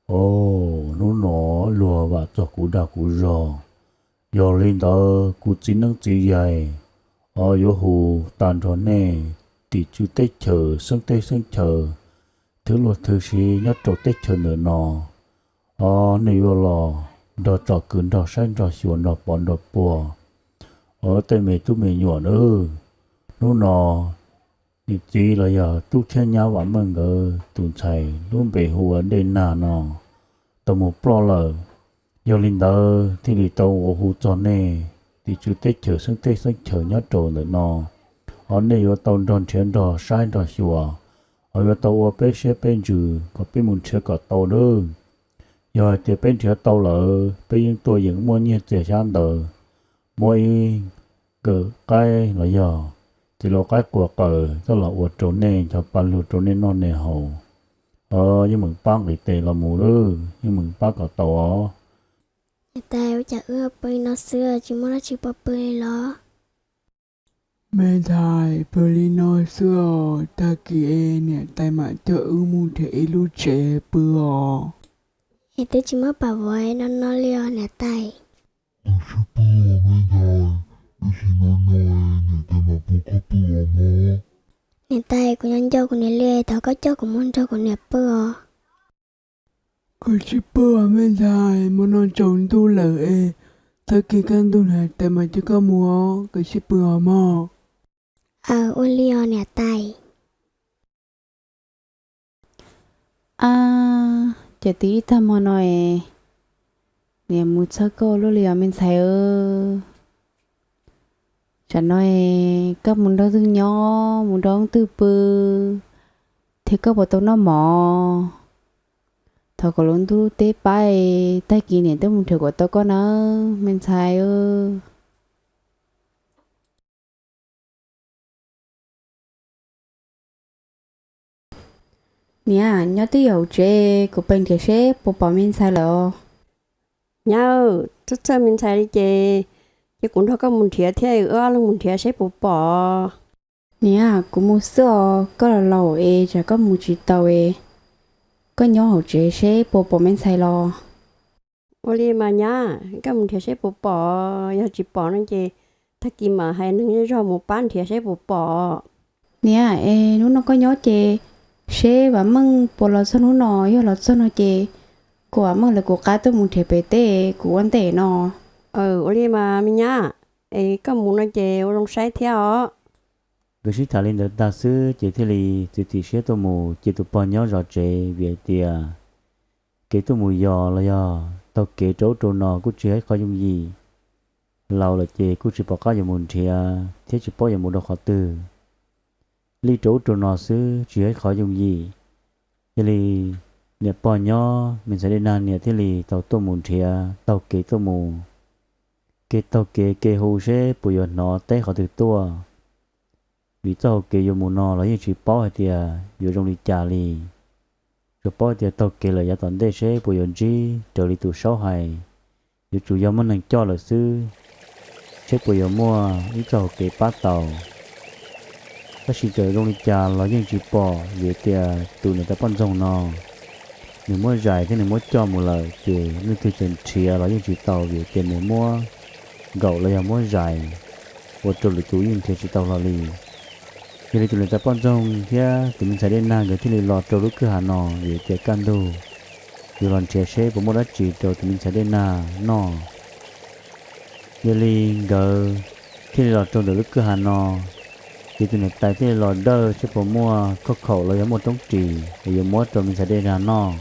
Au, hnub no luag vam txog kuv dag kuv zog, yog li ntawd kuv txiv neeb txiv yaig, o, yuav hu tag nrho nej tim tswv teb chaws xeeb teb xeeb chaws, thwv luag thwv siv nyob rau teb chaws ntawm no, o, nej yuav los nrog tsom kwm nrog saib nrog xyuas nrog pov nrog puag, o, tej me tub me nyuam nawb. Hnub no niam txiv los yog tub thiab nyab Vam Meej nkawd tus ntxhais lub npe hu ua Dej Nag no tau mus ploj lawm. Yog li ntawd thiaj li tau ua hu txog nej tim tswv teb chaws xeeb teb xeeb chaws nyob rau ntawm no, o, nej yuav tau nrog nrhiav nrog saib nrog xyuas, o, yuav tau ua peb siab peb ntsws kom peb mus nrhiav kom tau nawb. Yog hais tias peb nrhiav tau lawm peb yeej tuaj yeem muaj nyiaj txiag xyab ntawv, muab ib kawm qaib los yog txiv lau qaib qua qaws coj los ua rau nej cov pa lug rau nej noj nej haus, o, yeej meem pab nqis tes los mus lawm, yeej meem pab kom tau os. Niam tais, ua cas wb pw li no xwb tsis muaj dab tsi pub pw li los? Me ntxhais, pw li no xwb os, tag kis es niam tais mam coj wb mus nrhiav ib lub tsev pw os. Es twb tsis muab pam vov no no li os niam tais. Koj sib pw os me ntxhais, ib sim no no niam tais mam pub koj pw os mog. Niam tais, kuv nyob nco kuv niam li, thov koj coj kuv mus nrog kuv niam pw os. Koj sib pw os me ntxhais, hmo no tsaus ntuj lawm es tag kis kaj ntug niam tais mam coj koj mus os, koj sib pw os mog. Aws, ua li os niam tais. Ab, ces twb ib tag hmo no es niam mus txhawb koj ua luaj li os me ntxhais. Tsam no es koj mus nrog twg nyob, mus nrog leej twg pw, thiab koj puas tau noj mov? Thov kom lub ntuj lub teb pab, tag kis niam twb mus nrhiav kom tau koj nawb me ntxhais. Niam, nyob twj ywm hauv tsev, kuv pais nrhiav seb puas pom me ntxhais lawm os. Nyab, txhawj txhawj me ntxhais li ces, ces kuv nrog koj mus nrhiav thiab, wb ob leeg mus nrhiav seb puas pom. Niam, kuv mus xwb os, koj los laus es tsam koj mus tsis tau es, koj nyob hauv tsev seb puas pom me ntxhais los. Ua li mas nyab, koj mus nrhiav seb puas pom, yog tsis pom no ces tag kis mam hais neeg zej zog mus pab nrhiav seb puas pom. Niam, es hnub no koj nyob ces seb Vam Meej puas los txog hnub no, yog los txog no ces kom Vam Meej lawv kuv qab tuaj mus nrhiav pem teb kuv ua ntej no. Ua li mas me nyab, es koj mus no ces ua zoo saib thiab os. Nkawd sib tham li ntawd tag xwb ces thiaj li txiav txim siab tuaj mus cia tus pog nyob zov tsev vim hais tias kev tuaj mus yos los yog taug kev rau ub rau no kuj tsis yog ib qho yooj yim. Laus lawm ces kuj tsis pom qab yuav mus nrhiav thiab tsis paub yuav mus rau qhov twg. Li rau ub rau no xwb tsis yog ib qho yooj yim. Yog li niam pog nyob me ntxhais Dej Nag niam thiaj li tau tuaj mus nrhiav taug kev tuaj mus. Kev taug kev kev hu seb puas yuav hnov teb qhov twg tuaj. Vim txoj hauv kev yuav mus no los yeej tsis paub hais tias yuav zoo li cas li. Tsuas paub tias taug kev lawm yav tom ntej seb puas yuav ntsib raws li tus saub hais. Yuav tsum yog muaj neeg coj lawm xwb, seb puas yuav muaj ib txoj hauv kev pab tau. Tab sis txawm zoo li cas los yeej tsis pom vim tias tus niam tais poj ntxoog no nws muab zais thiab nws muab coj mus lawm ces leej twg txawm nrhiav los yeej tsis tau vim tias nws muab nkaum los yog muab zais ua rau lwm tus yeej nrhiav tsis tau hlo li. Yog li tus niam tais poj ntxoog thiab tus me ntxhais Dej Nag nkawd thiaj li los rau lub kwj ha no vim tias kaj ntug yuav los nrhiav seb puas muaj dab tsi rau tus me ntxhais Dej Nag noj. Yog li nkawd thiaj li los rau ntawm lub kwj ha no, ces tus niam tais thiaj li los dawj seb puas muaj khauj khaum los yog muaj roob ris es yuav muab rau me ntxhais Dej Nag noj.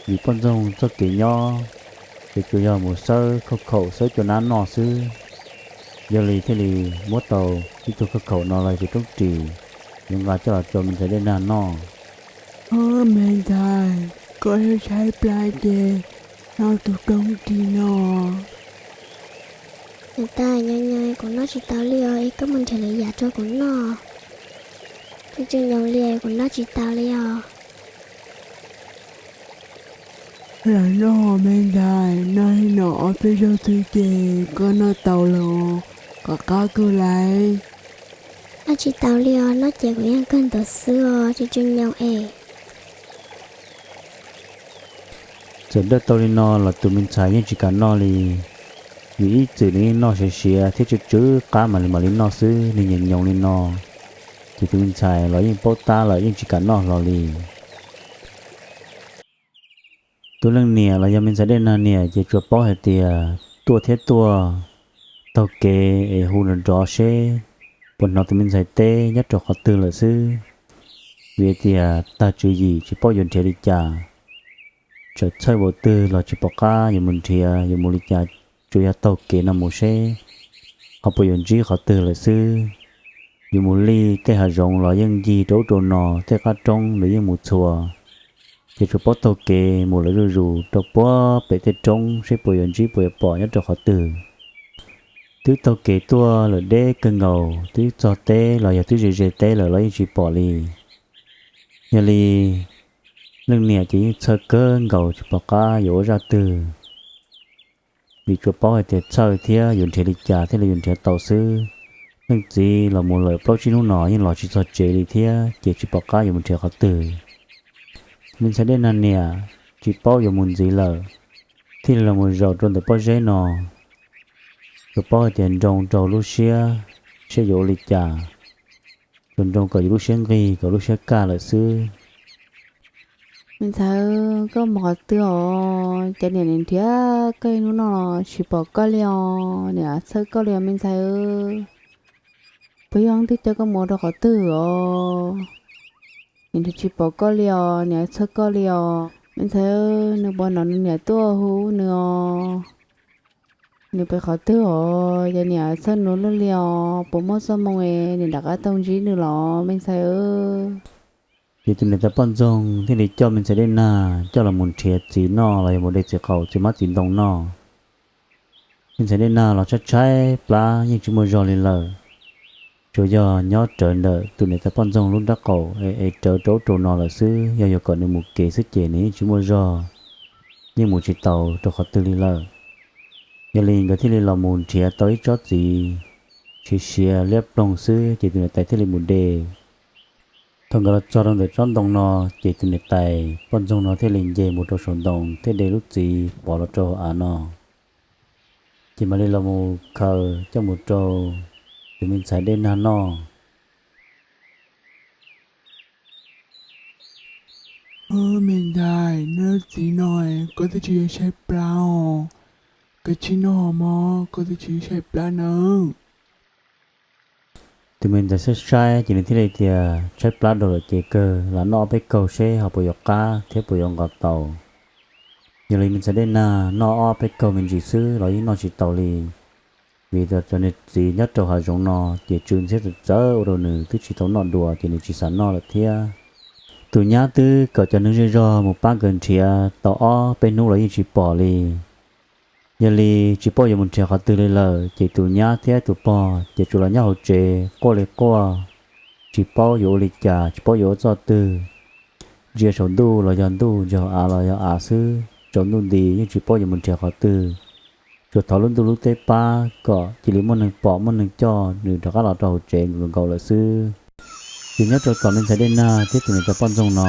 Vim poj ntxoog txoj kev nyob ces tsuas yog mus xawb khauj khaum xawb cua nab noj xwb. Yog li thiaj li muab tau ib tug khauj khaum no los yog tus roob ris yuav nqa coj los rau me ntxhais Dej Nag noj. Au, me ntxhais, koj saib saib plab ces noj tus roob ris no. Niam tais, nyo nyo kuv noj tsis tau li os, es koj mus nrhiav lwm yam rau kuv noj. Tseem tseem nyo li kuv noj tsis tau li os. Los noj me ntxhais, noj li no ob peb zaug xwb ces koj noj tau lawm, kom qab kawg lauj. Noj tsis tau li os, noj ces kuv yeej kawg nkaus xwb os, tseem tseem nyo es. Txawm dawj tau li no los tus me ntxhais yeej tsis kam noj li, vim ib txwm nws yeej noj siav siav thiab tsw tsw qab mam li mam li noj xwb, nws nyiam nyoos li no, ces tus me ntxhais los yeej paub tab lawm yeej tsis kam noj hlo li. Tus leej niam los yog me ntxhais Dej Nag niam ces tsuas paub hais tias tuaj thiab tuaj, taug kev es hu nrov nrov seb puas hnov tus me ntxhais teb nyob rau qhov twg lawm xwb, vim tias tag tswv yim tsis paub yuav nrhiav li cas. Txawm txhawj npaum twg los tsis pom qab yuav mus nrhiav yuav mus li cas, tsuas yog taug kev no mus seb ho puas yuav ntsib qhov twg lawm xwb. Yuav mus lij tej hav zoov los yeej ncig rau ub rau no, tej qab roob nws yeej mus txhua, ces tsuas paub taug kev mus lawm zuj zus rau puag pem tej roob seb puas yuav ntsib puas yuav pom nyob rau qhov twg. Twb taug kev tuaj lawm deb kawg nkaus, twb txog teb los yog twb ze ze teb lawm los yeej tsis pom li. Yog li leej niam ces yeej txhawj kawg nkaus tsis pom qab yuav ua zaj twg, vim tsuas paub hais tias txhawj thiab yuav nrhiav li cas thiaj li yuav nrhiav tau xwb. Leej txiv los mus lawm plaub tsib hnub no yeej los tsis txog tsev li thiab ces tsis pom qab yuav mus nrhiav qhov twg. Me ntxhais Dej Nag niam tsis paub yuav mus ntxiv lawm, thiaj li los mus zaum rau ntawm pob zeb no, tsuas paub hais tias nroo rau lub siab seb yuav ua li cas, tsuas nroo kom yus lub siab nqig kom lub siab kaj lawm xwb. Me ntxhais, koj mus qhov twg os? Cov niam nim nrhiav koj ib hnub no tsis pom koj li os, niam txhawj koj li os me ntxhais. Puas yog leej twg coj koj mus rau qhov twg os? Niam tsis pom koj li os, niam txhawj koj li os me ntxhais. Nws puas hnov nws niam tuaj hu nws os? Nws pem qhov twg os? Cov niam txhawj nws luaj li os, puas muaj txoj hmoo es niam rov qab tau ntsib nws los me ntxhais? Ces tus niam tais poj ntxoog thiaj li coj me ntxhais Dej Nag coj los mus nrhiav txiv noj los yog mus de txiv qaub txiv hmab txiv ntoo noj. Me ntxhais Dej Nag los tshaib tshaib plab yeej tsis muaj zog li lawm, tsuas yog nyob rawv ntawm tus niam tais poj ntxoog lub nrab qaum es rawv rau ub rau no lawm xwb, yog yuav kom nws mus kev xwb ces nws yeej tsis muaj zog, yeej mus tsis tau rau qhov twg li lawm. Yog li nkawd thiaj li los mus nrhiav tau ib tsob txiv siav siav liab ploog xwb ces tus niam tais thiaj li mus de. Thaum nkawd los txog rau ntawm tsob ntoo no, ces tus niam tais poj ntxoog no thiaj li nce mus rau saum ntoo thiab de lub txiv pov los rau av no, ces mam li los mus khaws coj mus rau tus me ntxhais Dej Nag noj. Me ntxhais, noj txiv no koj twb tsis tshaib plab os? Koj tsis noj mog, koj twb tsis tshaib plab nawb. Tus me ntxhais saib saib ces nws thiaj li tias tshaib plab dhau lawm ces kawg lam noj ob peb kaug seb ho puas yuav qab thiab puas yuav nqos tau. Yog li me ntxhais Dej Nag noj ob peb kaug me ntsis xwb los yeej noj tsis tau li, vim tias cov niag txiv nyob rau hav zoov no ces tsw ntxhiab txawv txawv ua rau nws twb tsis tau noj dua ces nws tsis xav noj lawm thiab. Tus nyab twb kom cov neeg zej zog mus pab nkawd nrhiav tau ob peb hnub los yeej tsis pom li. Yog li tsis paub yuav mus nrhiav qhov twg li lawm ces tus nyab thiab tus pog ces tsuas los nyob hauv tsev quaj li quaj, tsis paub yuav ua li cas tsis paub yuav ua txoj twg. Ntsia saum ntuj los yog ntuj, ntsia hauv av los yog av xwb, tsaus ntuj nti yeej tsis paub yuav mus nrhiav qhov twg. Tsuas thov lub ntuj lub teb pab kom cia li muaj neeg pom muaj neeg coj nws rov qab los rau hauv tsev nkaus lawm xwb. Ces nyob rau tom me ntxhais Dej Nag thiab tus niam tais poj ntxoog no,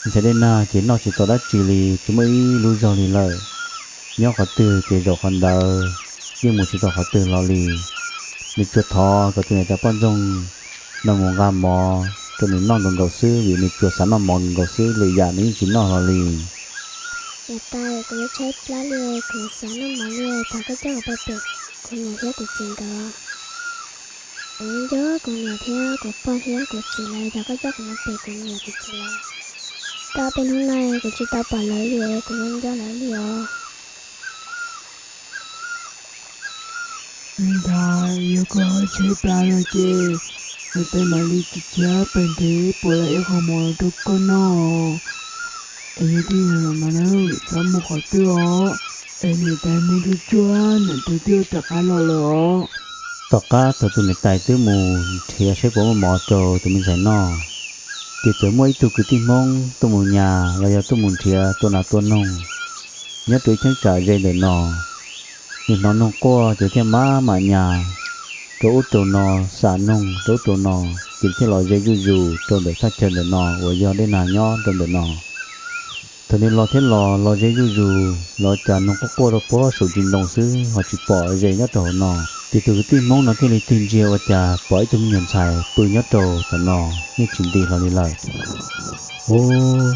me ntxhais Dej Nag ces noj tsis tau dab tsi li, tsis muaj ib lub zog li lawm. Nyob qhov twg ces zaum qhov ntawd, yeej mus tsis tau qhov twg los li. Nws tsuas thov kom tus niam tais poj ntxoog no mus nqa mov rau nws noj nkaus nkaus xwb, vim nws tsuas xav noj mov nkaus nkaus xwb, lwm yam nws yeej tsis noj hlo li. Niam tais, kuv yuav tshaib plab li, kuv xav noj mov li, thov koj coj kuv pais pem kuv niam thiab kuv txiv nkawd. Kuv yeej nco kuv niam thiab kuv pog thiab kuv txiv lawm, thov koj coj kuv mus pem kuv niam kuv txiv lawv. Tau peb hnub no kuv tsis tau pom lawv li, kuv yeej nco lawv li os. Me ntxhais, yog koj ho tshaib plab no ces niam tais mam li cia pais nrhiav puas tau ib qho mov rau koj noj. Es yog twb yog los no na, txhob mus qhov twg os, es niam tais mus tsuag tsuag niam tais twb rov qab los lawm os. Tom qab thaum tus niam tais twb mus nrhiav seb puas muaj mov rau tus me ntxhais noj, ces txawm muaj ib tug kwv tij Hmoob tuaj mus nyas los yog tuaj mus nrhiav tua nas tua noog nyob rau ib cheeb tsam ze ntawm no. Nws hnov noog quaj ces thiaj mam mam nyas rau ub rau no, xam noog rau ub rau no, ces thiaj los ze zuj zus rau ntawm thaj chaw ntawm no uas yog Dej Nag nyob rau ntawm no. Thaum nws los thiab los los ze zuj zus los cas nug quaj quaj rau puag saum ntsis ntoo xwb ho tsis pom ze nyob rau hauv no. Ces tus kwv tij Hmoob no thiaj li tig ntsia ua cas pom ib tug me nyuam ntxhais pw nyob rau tom no yeej tsis nti hlo li lawm. Ub,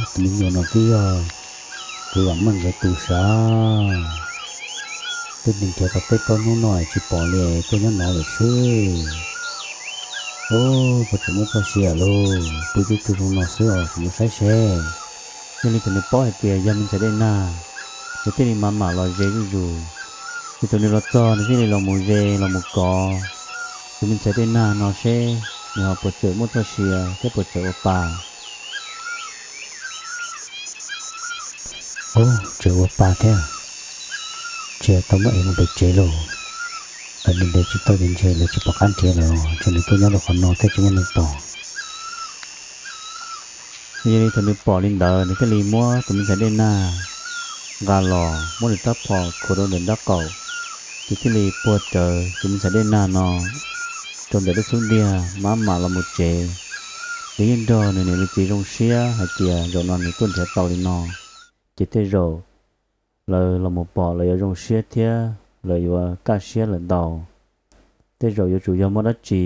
tus me nyuam no twb yog kuv vam meej nkawd tus sav, twb nrhiav tau peb plaub hnub no tsis pom li, tuaj nyob no lawm xwb. Ub, puas tseem muaj txoj sia lauj, pw twb tu zoo no xwb os, tseem mus saib seb. Yog li thaum nws paub hais tias yog me ntxhais Dej Nag, nws thiaj li mam mam los ze zuj zus. Ces thaum nws los txog nws thiaj li los mus ze los mus kov tus me ntxhais Dej Nag no seb nws ho puas tseem muaj txoj sia thiab puas tseem ua pa. Ub, tseem ua pa thiab, tsis tau muab ev mus pem tsev lauj. Lawv nrhiav tsis tau ces ntshe lawv tsis pom qab nrhiav lawm, ntshe nws tuaj nyob rau qhov no thiaj tsis muaj neeg pom. Yog li thaum nws pom li ntawd nws thiaj li muab tus me ntxhais Dej Nag nqa los, muab nws rab phom khuam rau ntawm nraub qaum, ces thiaj li puag rawv tus me ntxhais Dej Nag no rau ntawm lub xub ntiag mam mam los mus tsev. Nws yeej nrog nws niam nws txiv zoo siab hais tias zaum no nws tuaj nrhiav tau li no, ces tej zaum lawv los mus pom lawv yuav zoo siab thiab lawv yuav kaj siab lawm ntau. Tej zaum yuav tsum yog muaj dab tsi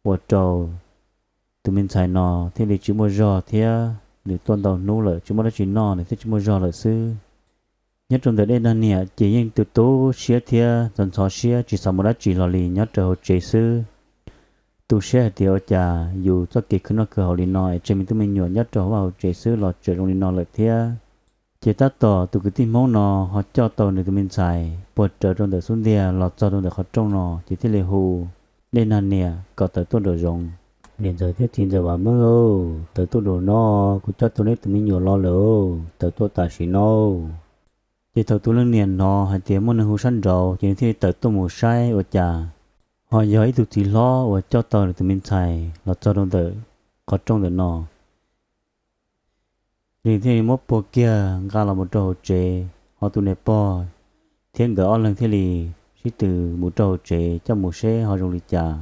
ua rau tus me ntxhais no thiaj li tsis muaj zog thiab nws tuaj ntau hnub lawm tsis muaj dab tsi noj nws thiaj tsis muaj zog lawm xwb. Nyob rau ntawm Dej Nag niam ces yeej tu tu siab thiab ntxhov ntxhov siab tsis xav mus dab tsi hlo li nyob rau hauv tsev xwb. Tu siab hais tias ua cas yus txoj kev khwv noj khwv haus li no es tseg me tub me nyuam nyob rau hauv vaj hauv tsev xwb los tseem zoo li no lawm thiab. Ces tab tom tus kwv tij Hmoob no ho coj tau nws tus me ntxhais puag rawv rau ntawm xub ntiag los txog rau ntawm qhov rooj no ces thiaj li hu Dej Nag niam kom tawm tuaj nraum zoov. Niam ntxawm thiab txiv ntxawm Vam Meej, tawm tuaj nraum no, kuv coj tau neb tus me nyuam los lawm, tawm tuaj tam sim no. Ces thaum tus leej niam hnov hais tias muaj neeg hu sab nraud ces nws thiaj li tawm tuaj mus saib ua cas ho yog ib tug txiv hlob uas coj tau nws tus me ntxhais los txog rau ntawm qhov rooj ntawm no. Nws thiaj li muab puag kiag nqa los mus rau hauv tsev, ho tus niam pog thiab nkawd ob leeg thiaj li sib tw mus rau hauv tsev coj mus seb ho zoo li cas.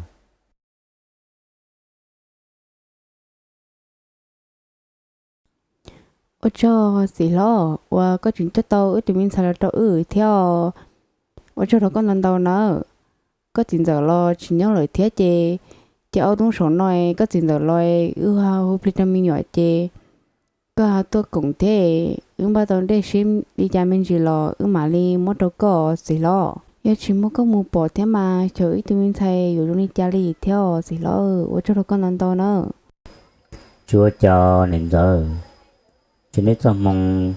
Ua tsaug txiv hlob uas koj tseem coj tau wb tus me ntxhais los rau wb thiab. Ua tsaug rau koj ntau ntau nawb. Koj txiv ntxawm los tsis nyob lawm thiab ces, ces ob hnub saum no koj txiv ntxawm los wb hu plig rau me nyuam ces koj ho tuaj koom thiab, wb npaj tau dej seb li cas me ntsis los wb mam li muab rau koj txiv hlob. Yog tsis muaj koj mus pom thiab mas xyov wb tus me ntxhais yuav zoo li cas li thiab txiv hlob. Ua tsaug rau koj ntau ntau nawb. Tsis ua cas niam ntxawm, ces neb txoj hmoo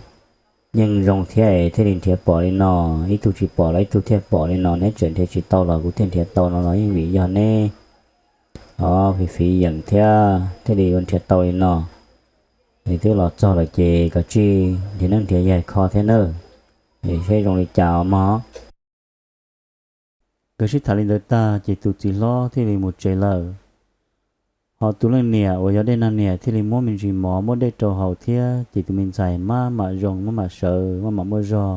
yeej zoo thiab es thiaj li nrhiav pom li no, ib tug tsis pom los ib tug thiaj pom li no, neb tseem nrhiav tsis tau los kuv thiaj nrhiav tau no los yeej vim yog neb os fiv fiv yeem thiab thiaj li ua nrhiav tau li no. Es twb los txog lawm ces kav tsij nrhiav neeb nrhiav yaig kho thiab nawb, es seb zoo li cas os mog. Nkawd sib tham li ntawd tag ces tus txiv hlob thiaj li mus tsev lawm. Ho tus leej niam uas yog Dej Nag niam thiaj li muab me ntsis mov muab dej rau haus thiab ces tus me ntxhais maj mam zoo maj mam sawv maj mam muaj zog,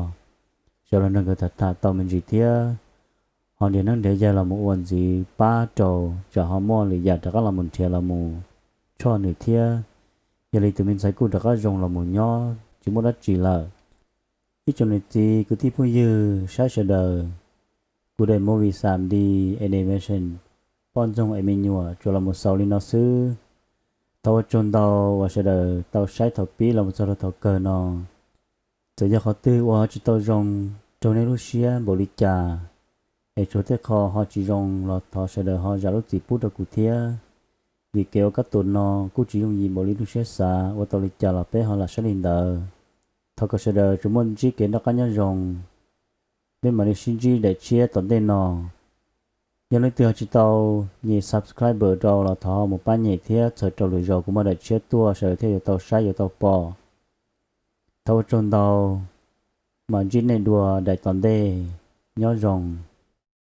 sawv los nrog nkawd tham tham tau me ntsis thiab. Ho nrhiav neeb nrhiav yaig los mus ua ntxiv pab rau tsam ho muaj lwm yam rov qab los mus nrhiav los mus tshoj nws thiab. Yog li tus me ntxhais kuj rov qab zoo los mus nyob tsis muaj dab tsi lawm. Ib tsoom niam txiv kwv tij phooj ywg saib sawv daws, kuv daim movie xam D animation Poj Ntxoog Es Me Nyuam tsuas los mus xaus li no xwb. Thov ua tsaug ntau uas sawv daws tau saib thaum pib los mus txog rau thaum kawg no. Txawm yog qhov twg uas ho tsis tau zoo, raug nej lub siab npaum li cas, es tshuav tej qho ho tsis zoo los thov sawv daws ho zam lub txim pub rau kuv thiab. Vim kev ua kab tus no kuj tsis yooj yim npaum li lub siab xav, ua tau li cas los peb ho lam saib li ntawd. Thov kom sawv daws tsuas muaj ntsib kev noj qab nyob zoo, peb mam li sib ntsib daim tshiab tom ntej no. Yog leej twg ho tsis tau nyem subscribe rau los thov mus pab nyem thiab txhawm rau lwm zaus kuv muaj daim tshiab tuaj sawv daws thiaj yuav tau saib yuav tau pom. Thov ua tsaug ntau, mam ntsib nej dua daim tom ntej, nyob zoo.